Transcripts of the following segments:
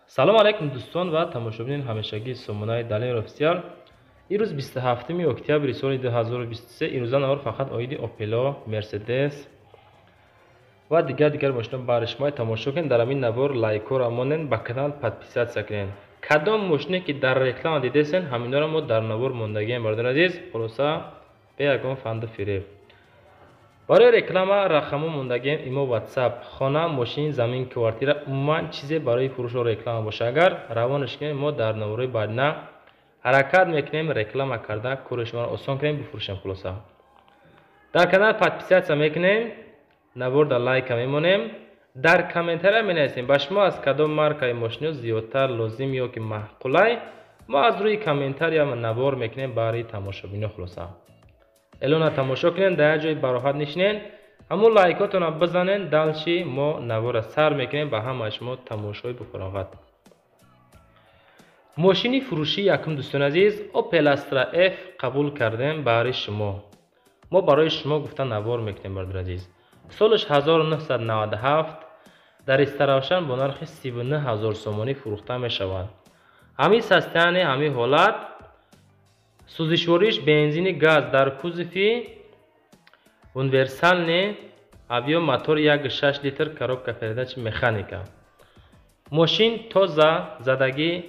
Салом алайкум, дӯстон ва тамошобинин ҳамешагии сомонаи Далер Офисиал. Имрӯз 27 октябри соли 2023. Имрӯза навор фақат оиди Опело, Мерседес ва дигар дигар мошино бари шумо. Тамошо кунед. Дар ҳамин навор лайкҳоро монед, ба канал подписаться кунед. Кадом мошине ки дар реклама дидесен, ҳаминҳоро мо дар навор мондагием, бародари азиз. Хулоса, бе ягон фанду фиреб. Барои реклама рақамҳо мондагием: имо, Ватсап. Хона, мошин, замин, квартира, умуман чизе барои фурӯшу реклама боша, агар равонаш кунем, мо дар наворҳои баъдина ҳаракат мекунем реклама карда, кори шуморо осон кунем, бифурӯшем. Хулоса, дар канал подписаться мекунем, наворда лайка мемонем, дар комментария менависем, ба шумо аз кадом маркаи мошино зиёдтар лозим ё ки маъқулай. Мо аз рӯи комментария навор мекунем барои тамошобино. Хулоса, эълона тамошо кунем, дар як ҷои бароҳат нишинен, ҳамун лайкотонро бизанен. Дальше мо навора сар мекунем. Ба ҳамаи шумо тамошои бофароғат. Мошини фурӯшии якум, дӯстони азиз, Opel Astra F қабул кардем баҳри шумо. Мо барои шумо гуфта навор мекунем, бародари азиз. Солаш 1997, дар Истаравшан бо нархи 39 ҳазор сомонӣ фурӯхта мешавад. Ҳамин состояние, ҳамин ҳолат, сӯзишвориш бензини газ, дар кузови универсальный, объём мотор 1,6 литр, коробка передачи механика. Мошин тоза, задагӣ,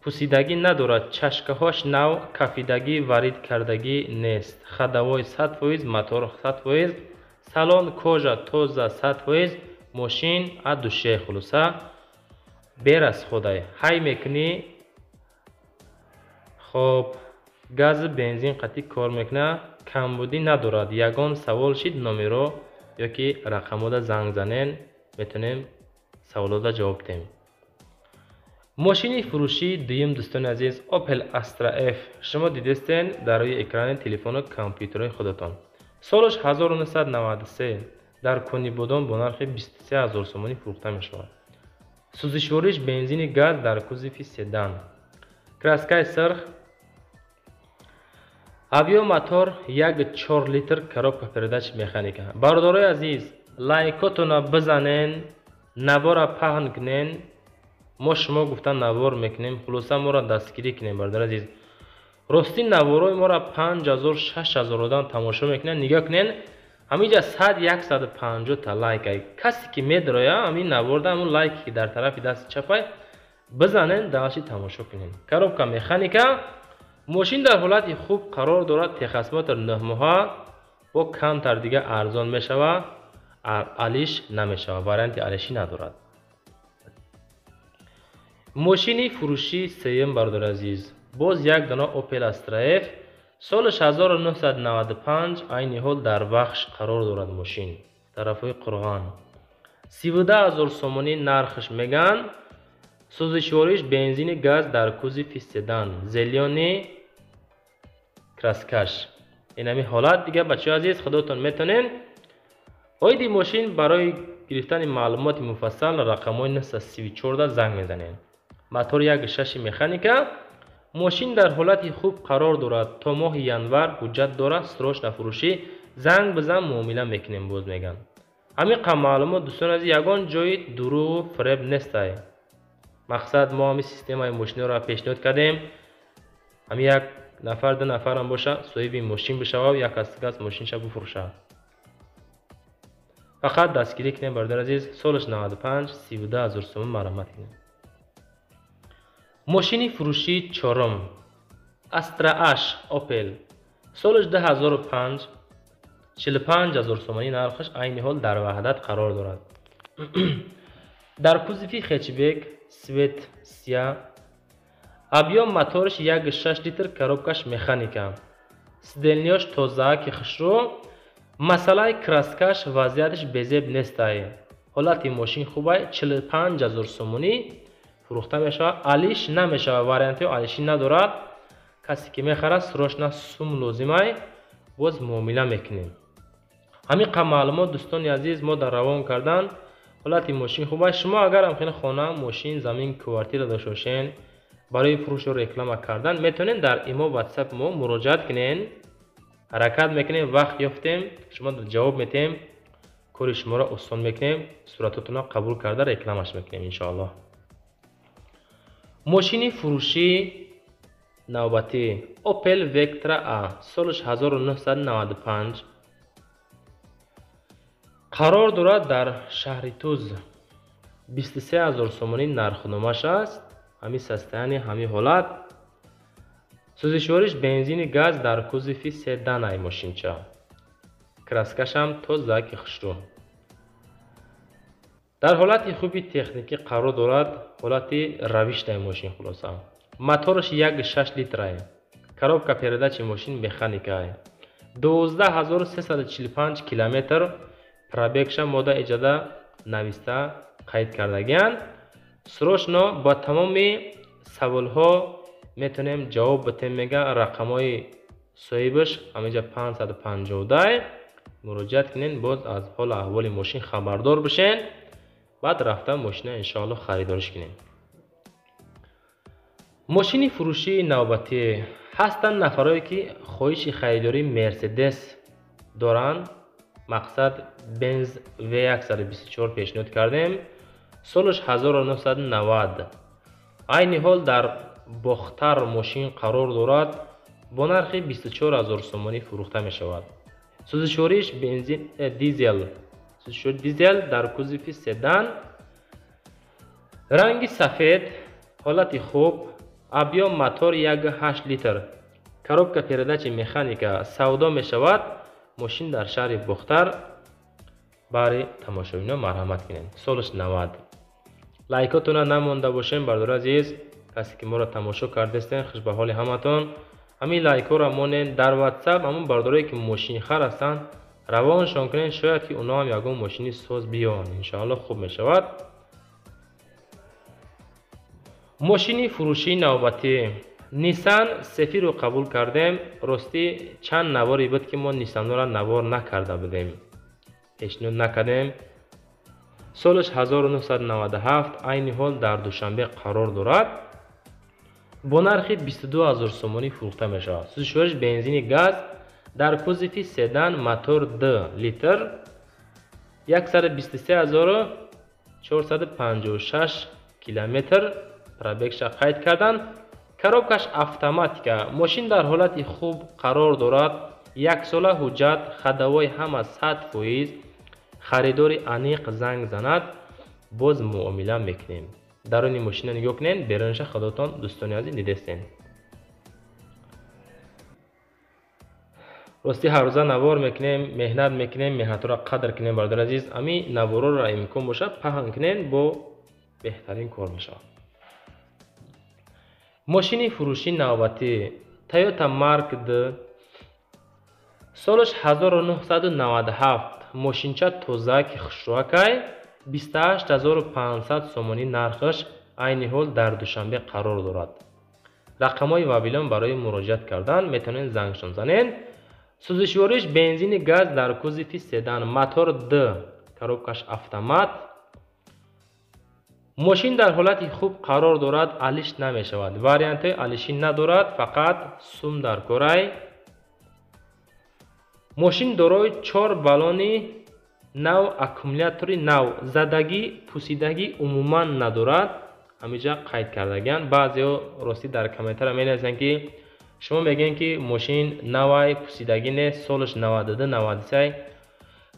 пусидагӣ надорад, чашкаҳош нав, кафидагӣ, варид кардагӣ нест, ходовой 100%, мотор 100%, салон кожа, тоза, 100%. Мошин от души. Хулоса, без расходай ҳай мекунӣ. Хоб, гази бензин қатъӣ кор мекунад, камбудӣ надорад. Ягон савол шид, номеро ёки рақамҳода занг занен, метавонем саволода ҷавоб диҳем. Мошини фурӯшии дуюм, дӯстони азиз, Opel Astra F. Шумо дидестен дар рӯи экрани телефону компютерҳои худатон. Солаш 1993, дар Конибодом бо нархи 23 ҳазор сомонӣ фурӯхта мешавад. Сӯзишвориш бензини газ, дар кузови седан, краскаи сирх, объём мотор 1,4 литр, коробка передач механика. Бародарои азиз, лайкотона бизанен, навора паҳн кунен. Мо шумо гуфта навор мекунем. Хулоса, моро дастгирӣ кунем, бародари азиз. Ростӣ, наворои моро 5000, 6000 одам тамошо мекунанд. Нигоҳ кунен, ҳаминҷа 100, 150 та лайк. Касе ки медроя ҳамин наворда, ҳамун лайке ки дар тарафи дасти чапай бизанен, дальше тамошо кунем. Коробка механика. Мошин дар ҳолати хуб қарор дорад, техосмотр 9 моҳа. Бо камтар дига арзон мешавад, алиш намешавад, варианти алишӣ надорад. Мошини фурӯшии сеюм, бародари азиз, боз як дона Opel Astra F, солаш 1995, айни ҳол дар Вахш қарор дорад мошин, тарафҳои Қурғон. 32 ҳазор сомонӣ нархш мегӯянд. Сӯзишвориш бензини газ, дар кузови седан, зелёный краскаш. Инами ҳолат дига, бачаҳои азиз, худотон метонен. Оиди мошин барои гирифтани маълумоти муфассал рақамҳои 934 занг мезанем. Мотор 1,6, механика. Мошин дар ҳолати хуб қарор дорад, то моҳи январ ҳуҷҷат дорад. Срочно фурӯшӣ, занг бизан, муомила мекунем. Боз мегӯям, ҳамин қа маълумот, дӯстони азиз, ягон ҷои дурӯғу фиреб нестай. Мақсад, мо ҳамин системаи мошиноро пешниҳод кардем, ҳамин як нафар, ду нафарам боша, соҳиби мошин бишава, як кас газ мошинша бифурӯшад. Фақат дастгирӣ кунем, бародари азиз. Солаш 95, 32 ҳазор сомон, марҳамат кунем. Мошини фурӯшии чорум, Astra H Opel, солаш 2005, 45 ҳазор сомонӣ нархаш, айни ҳол дар Ваҳдат қарор дорад, дар кузови хэтчбек, цвет сия, объём мотораш 1,6 литр, коробкаш механика, сиденьяш тоза ки хушрӯ. Масъалаи краскаш вазъияташ безеб нестай, ҳолати мошин хубай. 45 ҳазор сомонӣ фурӯхта мешавад, алиш намешавад, вариантҳои алишӣ надорад. Касе ки мехарад, срочно сум лозимай, боз муомила мекунем. Ҳамин қа маълумот, дӯстони азиз, мо дар равон кардан. Ҳолати мошин хуб аст. Шумо агар ҳамхел хона, мошин, замин, квартира дошта бошен, барои фурӯшу реклама кардан метавонед дар имо, Ватсап мо муроҷиат кунед. Ҳаракат мекунем, вақт ёфтем, шумо ҷавоб метиҳем, кори шуморо осон мекунем, суратотонро қабул карда, рекламаш мекунем, иншоаллоҳ. Мошини фурӯшии навбатӣ Opel Vectra A, солаш 1995, қарор дорад дар шаҳри Туз. 23 000 сомонӣ нархномаш аст. Ҳамин состояние, ҳамин ҳолат. Сӯзишвориш бензини газ, дар кузови седан ай мошинча. Краскашам тоза ки хушрӯ. Дар ҳолати хуби техникӣ қарор дорад, ҳолати равишдаи мошин хулоса. Мотораш 1,6 литрай. Коробка передачи мошин механикай. 12345 километр пробегша мода иҷода нависта қайд кардагиянд. Срочно ба тамоми саволҳо метавонем ҷавоб битем, мега рақамҳои соҳибаш ҳаминҷа 550. Муроҷиат кунед, боз аз ҳолу аҳволи мошин хабардор бишен, баъд рафта мошина иншоалло харидориш кунем. Мошини фурӯшии навбатӣ. Ҳастанд нафарое ки хоҳиши харидории Мерседес доранд. Мақсад Бенз V124 пешниҳод кардем. Солаш 1990. Айни ҳол дар Бохтар мошин қарор дорад, бо нархи 24 000 сомонӣ фурӯхта мешавад. Сӯзишвориш бензин дизел. Сӯзишвори дизел, дар кузови седан, ранги сафед, ҳолати хуб, объём мотор 1,8 литр. Коробка передачи механика. Савдо мешавад. Мошин дар шаҳри Бохтар, бари тамошобино марҳамат кунед. Солаш 90. Лайкотона намонда бошем, бардори азиз, касе ки моро тамошо кардастен, хуш ба ҳоли ҳаматон. Ҳамин лайкҳоро монен дар WhatsApp, ҳамон бардорое ки мошинхар ҳастанд, равоншон кунед, шояд ки онҳо ҳам ягон мошини соз биёванд. Иншоалло хуб мешавад. Мошини фурӯшии навбатӣ Nissan Сефиро қабул кардем. Ростӣ чанд наворе буд ки мо Ниссанҳоро навор накарда будем, пешниҳод накардем. Солаш 1997, айни ҳол дар Душанбе қарор дорад. Бо нархи 22 000 сомонӣ фурӯхта мешавад. Сӯзишвориш бензини газ, дар кузови седан, мотор 2 литр, 123 456 километр пробегша қайд кардан. Коробкаш автоматика. Мошин дар ҳолати хуб қарор дорад. Яксола ҳуҷҷат, ходовой ҳама 100%. Харидори аниқ занг занад, боз муомила мекунем. Даруни мошина нигоҳ кунед, берунаша худотон дӯстони азиз дидестен. Рости ҳаррӯза навор мекунем, меҳнат мекунем, меҳнатҳоро қадр кунем, бародари азиз. Ами наворҳоро имкон бошад паҳн кунем, бо беҳтарин кор мешавад. Мошини фурӯшии навбатӣ Toyota Mark II, солаш 1997, мошинча тоза ки хушрӯакай, 28 500 сомонӣ нархаш, айни ҳол дар Душанбе қарор дорад. Рақамҳои Вавилон барои муроҷиат кардан метавонед зангшон занед. Сӯзишвориш бензини газ, дар кузови седан, мотор Д, коробкаш автомат. Мошин дар ҳолати хуб қарор дорад, алиш намешавад. Вариантҳои алишӣ надорад, фақат сум дар корай. Мошин дорои чор баллони нав, аккумулятори нав, задагӣ, пусидагӣ умуман надорад. Ҳамиҷа қайд кардагиянд. Баъзеҳо ростӣ дар комментария менависанд ки шумо мегӯед ки мошин навай, пусидагӣ нест, солаш 92, 93.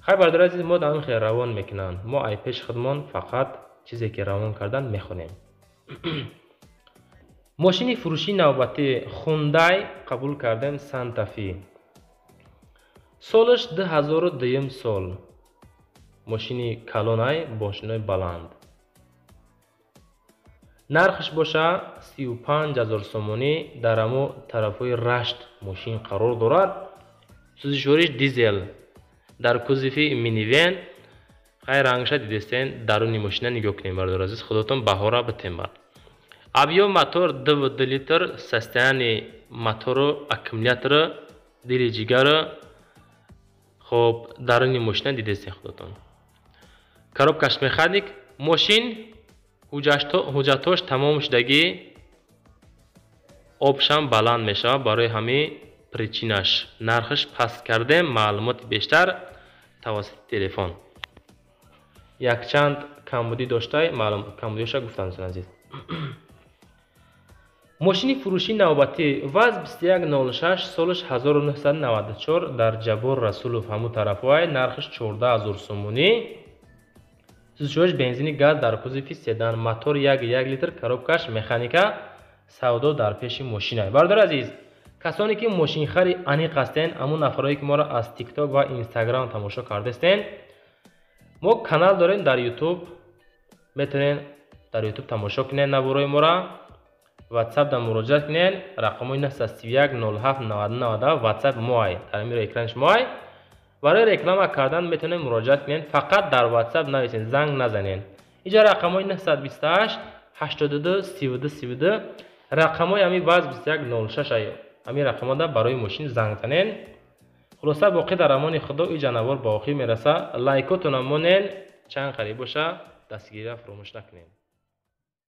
Хай бародари азиз, мо дар хел равон мекунанд. Мо ай пеши худмон фақат чизе ки равон кардан мехонем. Мошини фурӯшии навбатӣ Хундай қабул кардем Санта Фе. Солаш 2002 сол. Мошини калонай, бошинои баланд. Нархаш боша 35 000 сомонӣ, дар ҳамо тарафҳои Рашт мошин қарор дорад. Сӯзишвориш дизел, дар кузови минивен. Хай рангша дидестен, даруни мошина нигоҳ кунем, бародари азиз, худотон баҳора битем бад. Объём мотор 2,2 литр, состояние мотору аккумулятора, дили ҷигару. Хоб, даруни мошина дидестен худотон. Коробкаш механик. Мошин ҳуҷҷатҳош тамом шудагӣ, обшам баланд мешавад, барои ҳамин причинаш нархаш паст кардем. Маълумоти бештар тавассути телефон. Якчанд камбудӣ доштай, камбудиҳоша гуфтам, дӯстони азиз. Мошини фурӯшии навбатӣ ВАЗ 2106, солаш 1994, дар Ҷаббор Расулов ҳамун тарафҳоай, нархаш 14 000 сомонӣ. Сӯзишвориш бензини газ, дар кузови седан, мотор 1,1 литр, коробкаш механика, савдо дар пеши мошина. Бародари азиз, касоне ки мошинхари аниқ ҳастен, ҳамун нафарое ки моро аз Тикток ва Инстаграм тамошо кардастен, мо канал дорем дар Ютуб, метавонед дар Ютуб тамошо кунед наворои моро. Ватсап да муроҷиат кунед, рақамҳои 931 07 90 ватсап моай, дар ҳамин экрани шумоай. Барои реклама кардан метавонед муроҷиат кунед, фақат дар Ватсап нависед, занг назанед. Инҷа рақамҳои 928 82 32 32, рақамҳои ҳамин ВАЗ 2106 ай, ҳамин рақамҳода барои мошин занг занед. Хулоса, боқӣ дар амони Худо. Иҷа навор ба охир мераса. Лайкотона монен, чанд қариб боша, дастгирия фаромӯш накунед.